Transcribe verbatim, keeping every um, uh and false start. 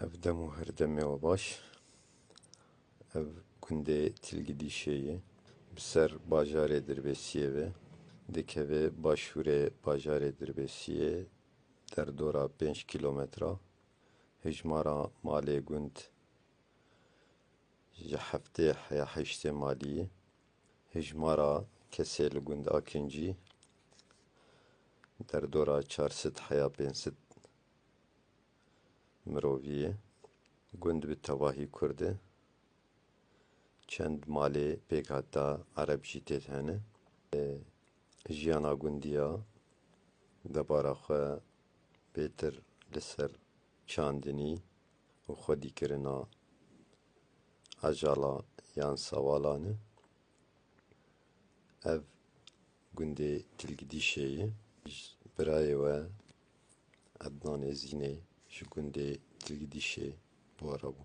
Ev dem û her demê we baş. Ev gundê Tilgidîşê ye. Bi ser bajarê Dirbêsiyê ve. Dikeve başûrê bajarê Dirbêsiyê, derdora pênc kîlometra. Hijmara malê gund ji heftê heya heştê malî ye. Hijmara kesê li gund a kincî derdora çar sed heya pênc sed mirovî ye. Gund bi tevahî kurd e. Çend malê pêkhata ereb jî tê de hene. E, jiyana gundiya debara xwe bêtir li ser çandinî û xwedîkirina ajala yan sawalan e. Ev gundê Tilgidîşê ye. Birayê we Ednanê Zînê ji gundê Tilgidîşê bi we re bû.